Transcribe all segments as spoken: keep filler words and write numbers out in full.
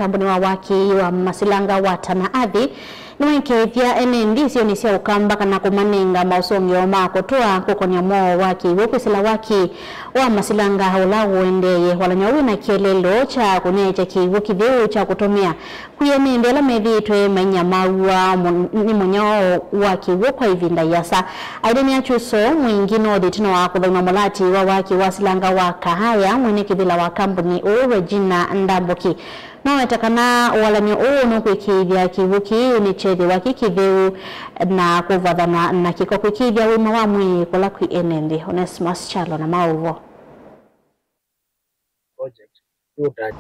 Kambuni wa waki wa masilanga wa Tana Athi nĩwaĩkĩĩthya ene nthĩ isionĩ sya Ũkamba kana kũmanenga maũsũngĩo ma kũtũa kũkonĩa moo wa kĩw'ũ kwĩsĩla waki wa masilanga ũla ũendeeye. Walany'o wĩ na kĩeleelo kya kũnyaĩĩkya kĩw'ũ kĩtheu kya kũtũmĩa kwĩ ene nthĩ ala methĩĩtwe mainyamaaw'a nĩ mũnyao wa kĩw'ũ kwa ĩvinda ĩasa. Aĩle nĩ akyuso mwingĩ North ĩtina wa kũthaima mũlati wa waki wa silanga wa Kahaya, mwene kĩvĩla wa kambuni ũũ Regina Ndambuki. Noweta kana ũalan'yo ũũ nũkwĩkĩĩthya kĩw'ũ kĩĩ nĩkyethĩwa kĩ kĩtheu na kũvathana na kĩko kwĩkĩĩthya ũima wa mwĩĩ kũla kwĩ ene nthĩ. Onesmus Kyalo na maũvoo.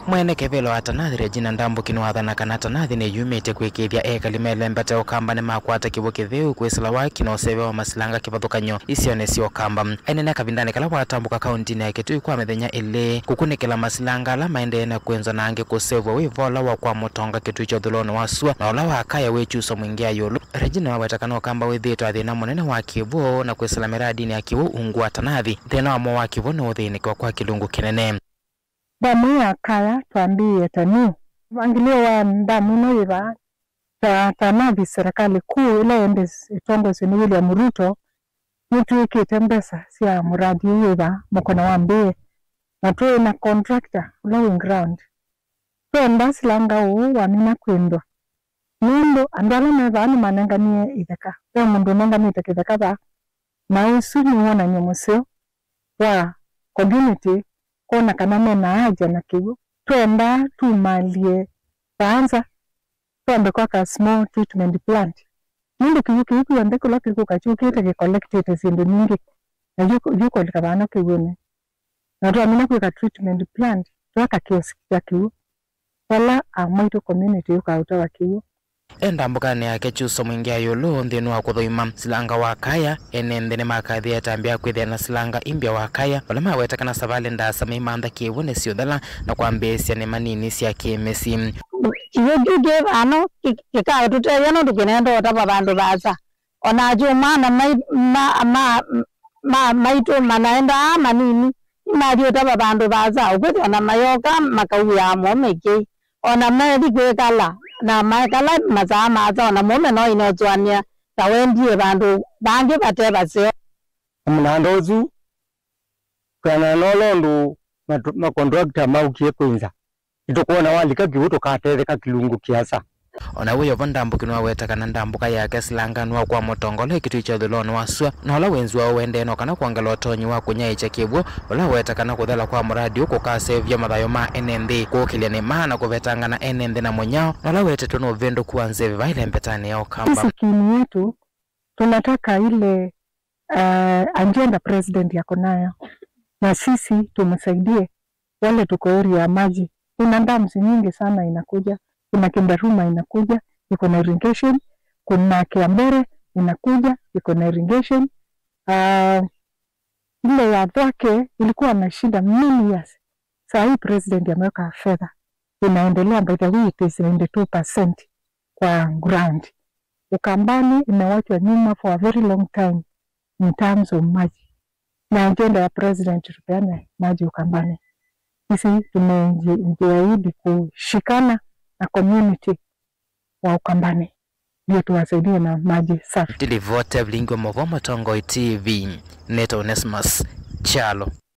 Mwene kĩvĩla wa Tanathi Regina Ndambuki nĩwathana kana Tanathi nĩyumĩtye kwĩkĩĩthya ekali melembete Ũkamba nĩmakwata kĩw'ũ kĩtheu kwĩsĩla waki na ũseve wa masilanga kĩvathũkany'o isionĩ sya Ũkamba. Aineenea kavindanĩ kala watambũka kauntinĩ ya Kitui kwa mĩthenya ĩlĩ kũkunĩkĩla masilanga ala maendee na kwĩnzwa na angĩ kũsevw'a wĩ vola wa kwa mũtonga Kitui kya ũthũĩlonĩ wa sua na ũla wa Kaya wĩ kyuso mwingĩ ya ĩũlũ. Regina waweta kana Ũkamba wĩthĩĩtwe na thĩna mũnene wa kĩw'ũ na kwĩsĩla mĩradinĩ ya kĩw'ũ ungu wa Tanathi. Thĩna wa moo wa kĩw'ũ nĩ ũthĩnĩkĩwa kwa kĩlungu kĩnene. Ndamu ya Kaya twambĩĩe ta new. Mũvangĩlĩo wa ndamu ĩno yĩ vaa ta Tanathi, serikali kuu ĩla ĩndĩ ĩtongoesye nĩ William Ruto nĩtwĩkĩte mbesa sya mũradi ũũ wĩ vaa mũkono wa mbee, na twĩ na contractor ũla wĩ ground. Twenda silanga ũũ wamina kwĩndwa, nũndũ andũ ala me vaa nĩmanenganie itheka. Ve mũndũ ũnenganĩte kĩtheka vaa, na ũsu nĩ wonany'o mũseo wa community kwona kana me na haja na kĩw'ũ. Twendaa tumalye vaa nza twambe kwaka small treatment plant, nũndũ kĩw'ũ kĩu kyonthe kĩla kĩkũka kyũkĩte kĩ collectĩte syĩndũ nyingĩ, na yu- yũkũlika vano kĩw'ũnĩ. Na twamina kwĩka treatment plant, twaka kĩosi kya kĩw'ũ, vala a maitũ community yũkaa ũtawa kĩw'ũ. E ndambũkanĩ yake kyuso mwingĩ ya ĩũlũ nthĩnĩ wa kũthũima silanga wa Kaya, ene nthĩ nĩmakathie atambya kwĩthĩa na silanga imbya wa Kaya, vala maweta kana savalĩ ndaasa meimantha kĩw'ũ nĩsyũthela na kwambĩĩsya nĩ manini sya kĩ-mĩsyĩ. Kĩw'ũ kĩu kĩ vano kĩ- kĩkatũtethya nũndũ kĩnenda ũtava vandũ vaasa. O na akyũmwa na mai- ma- ma- ma- maitũ manaendaa manini, nĩmathiĩ ũtava vandũ vaasa, ũkwĩthĩa na mayoka makauĩaa mũũme kĩi. O na methi kwĩkala, na maekala masaa maasa, o na mũũme no ĩnotũanĩa ta wendie vandũ vangĩ vate vaseo. Na mũnanda ũsu kwĩanana na ũla ũndũ ma- makontrakta maũkie kwĩnza, nĩtũkwona walika kĩw'ũ tũkatetheka kĩlungu kĩasa. O na wĩ o vo, Ndambũki nĩwaweta kana ndambũka yake silanga nĩ wa kwa mũtongola ĩkĩtw'ĩ kya ũthũĩlonĩ wa sua, na ũla wĩnzi woo ũendee no kana kwongela ũtonyi wa kũnyaĩĩkya kĩw'ũ, ũla waweta kana kũthela kwa mũradi ũũ kũkasevya mathayũ ma ene nthĩ, kũũkĩlya nĩ maa na kũvetangana ene nthĩ na mũnyao, na ũla wetetwe nĩ ũvĩndũku wa nzeve vaa ĩlembetanĩ ya Ũkamba. Sisi kiini yetu tunataka ile uh, agenda president yako nayo, na sisi tumsaidie. Wale tuko area ya maji, kuna dams nyingi sana inakuja, kuna Kindaruma inakuja, iko na irrigation, kuna Kiambere inakuja, iko na irrigation. Uh, ile ya Thwake ilikuwa na shida many years. Saa hii president ameweka fedha, inaendelea, by the way it is ninety two percent kwa ground. Ukambani imewachwa nyuma for a very long time in terms of maji, na agenda ya president tupeane maji Ukambani. Sisi tumejiahidi kushikana na community wa Ukambani ndio tuwasaidie na maji safi. Ndilivote Vilingi wa Movo, Matongoi T V, nĩtawa Onesmus Kyalo.